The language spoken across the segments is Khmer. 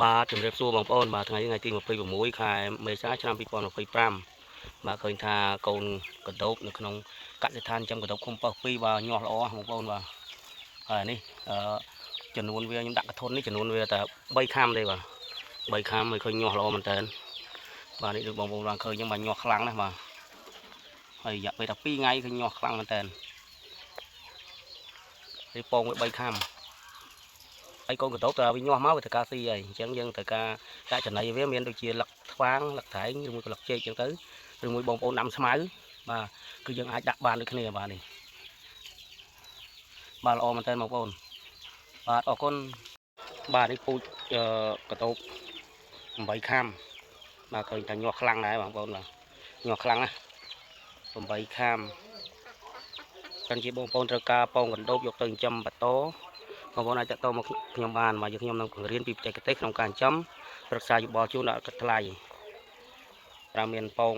បាទជំរាបសួរបងប្អូនបាទថ្ងៃនេះថ្ងៃទី26ខែមេសាឆ្នាំ2025បាទឃើញថាកូនកណ្ដូបនៅក្នុងកសិដ្ឋានចំកណ្ដូបឃុំប៉ោះ2បាទញាស់ល្អបងប្អូនបាទហើយនេះអឺចំនួនវាខ្ញុំដាក់កធុននេះចំនួនវាតែ3ខាំទេបាទ3ខាំឲ្យឃើញញាស់ល្អមែនតើបាទនេះដូចបងប្អូនបានឃើញអញ្ចឹងបាទញាស់ខ្លាំងណាស់បាទហើយរយៈពេលតែ2ថ្ងៃឃើញញាស់ខ្លាំងមែនតើនេះពងវា3ខាំ ហើយកូនកន្ទប់តើវាញាស់មកវាត្រូវការស៊ីហើយអញ្ចឹងយើងត្រូវការដាក់ចំណីវាមានដូចជាលឹកថ្វាងលឹកត្រែងឬមួយក៏លឹកចេកអញ្ចឹងទៅឬមួយបងប្អូនដាំស្មៅបាទគឺយើងអាចដាក់បានដូចគ្នាបាទនេះបាទល្អមែនតើបងប្អូនបាទអរគុណបាទនេះពូជកន្ទប់8ខាំបាទឃើញថាញាស់ខ្លាំងដែរបងប្អូនបាទញាស់ខ្លាំងណាស់8ខាំសិនជាបងប្អូនត្រូវការពងកណ្ដូបយកទៅចិញ្ចឹមបន្ត បងប្អូនអាចតាក់ទងមកខ្ញុំបានមកយើងខ្ញុំនឹងបង្រៀនពីបច្ចេកទេសក្នុងការចិញ្ចឹមប្រឹក្សាយោបល់ជូនដល់គិតថ្លៃប្រើមានពង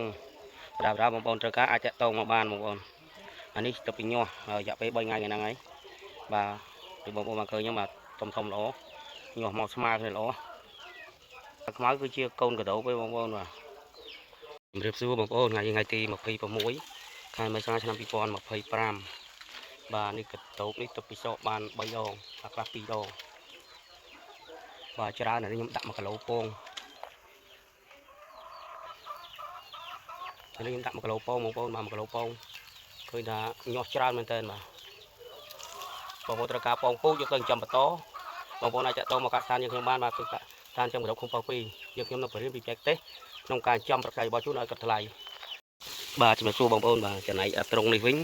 ប្រាប្រាបងប្អូនត្រូវការអាចតាក់ទងមកបានបងប្អូនអានេះទៅពីញាស់រយៈពេល3ថ្ងៃហ្នឹងហើយបាទពីបងប្អូនបានឃើញហ្នឹងបាទធំធំល្អញាស់មកស្មើគ្នាល្អខ្មៅគឺជាកូនកដោបឯងបងប្អូនបាទជំរាបសួរបងប្អូនថ្ងៃថ្ងៃទី26ខែមេសាឆ្នាំ2025បាទនេះកតោបនេះទៅពិសោបាន3ដងអាខ្លះ2ដងបាទច្រើននេះខ្ញុំដាក់1គីឡូពងនេះខ្ញុំដាក់1គីឡូពងបងប្អូនបាទ1គីឡូពងឃើញថាញាស់ច្រើនមែនតើបាទបងប្អូនត្រូវការពងពូជយកទៅចិញ្ចឹមបន្តបងប្អូនអាចតាក់ទងមកកាត់ស្ថានយើងខ្ញុំបានបាទគឺស្ថានចិញ្ចឹមករ៉ុបឃុំប៉ៅ2យើងខ្ញុំនឹងបរិញ្ញាពីបច្ចេកទេសក្នុងការចិញ្ចឹមប្រឹក្សាយោបល់ជូនឲ្យគិតថ្លៃបាទជំរាបសួរបងប្អូនបាទចំណែកត្រង់នេះវិញ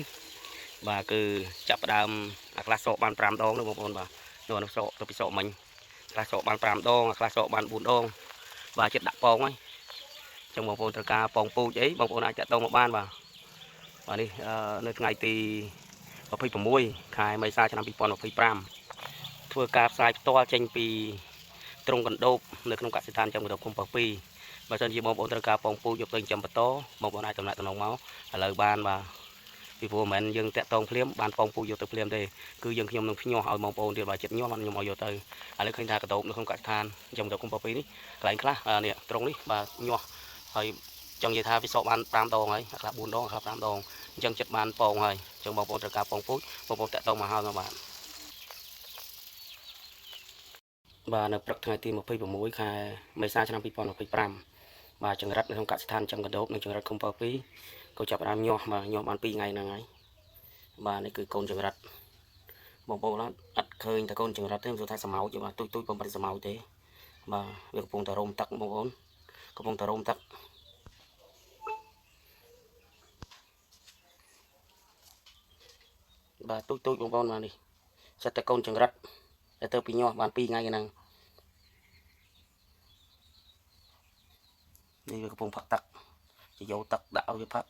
បាទគឺចាប់ផ្ដើមអាខ្លះសក់បាន5ដងនោះបងប្អូនបាទនោះអានោះសក់ទៅពីសក់មិញខ្លះសក់បាន5ដងអាខ្លះសក់បាន4ដងបាទចិត្តដាក់ពងហើយអញ្ចឹងបងប្អូនត្រូវការពងពូជអីបងប្អូនអាចតាក់ទងមកបានបាទបាទនេះនៅថ្ងៃទី26ខែមេសាឆ្នាំ2025ធ្វើការផ្សាយផ្ទាល់ចេញពីត្រង់កណ្ដូបនៅក្នុងកសិដ្ឋានចំកណ្ដូបឃុំប៉ោះ2បើសិនជាបងប្អូនត្រូវការពងពូជយកទៅចិញ្ចឹមបន្តបងប្អូនអាចតំណាក់តំណងមកឥឡូវបានបាទពីព្រោះមិនមែនយើងតាក់តងភ្លាមបានពងពូជយកទៅភ្លាមទេគឺយើងខ្ញុំនឹងភ្ញាស់ឲ្យបងប្អូនទៀតបាទចិត្តញាស់បានខ្ញុំឲ្យយកទៅឥឡូវឃើញថាកណ្ដូបនៅក្នុងកសិដ្ឋានចំកណ្ដូបឃុំប៉ោះ2នេះកន្លែងខ្លះនេះត្រង់នេះបាទញាស់ហើយចង់និយាយថាវាសក់បាន5ដងហើយខ្លះ4ដងខ្លះ5ដងអញ្ចឹងចិត្តបានពងហើយអញ្ចឹងបងប្អូនត្រូវការពងពូជបងប្អូនតាក់តងមកហើយមកបាទបាទនៅព្រឹកថ្ងៃទី26ខែមេសាឆ្នាំ2025បាទចង្រិតនៅក្នុងកសិដ្ឋានចំកណ្ដូបនិងចង្រិតឃុំប៉ោះ2ក៏ចាប់ផ្ដើមញាស់បាទញាស់បាន2ថ្ងៃហ្នឹងហើយបាទនេះគឺកូនចង្រិតបងប្អូនអត់ឃើញតែកូនចង្រិតទេមិនថាសមោចទេបាទទូចទូចបំបត្តិសមោចទេបាទវាកំពុងតែរោមទឹកបងប្អូនកំពុងតែរោមទឹកបាទទូចទូចបងប្អូនបាទនេះសិតតែកូនចង្រិតតែទៅពីញាស់បាន2ថ្ងៃហ្នឹងនេះវាកំពុងផឹកទឹកជាយកទឹកដាក់ឲ្យវាផឹក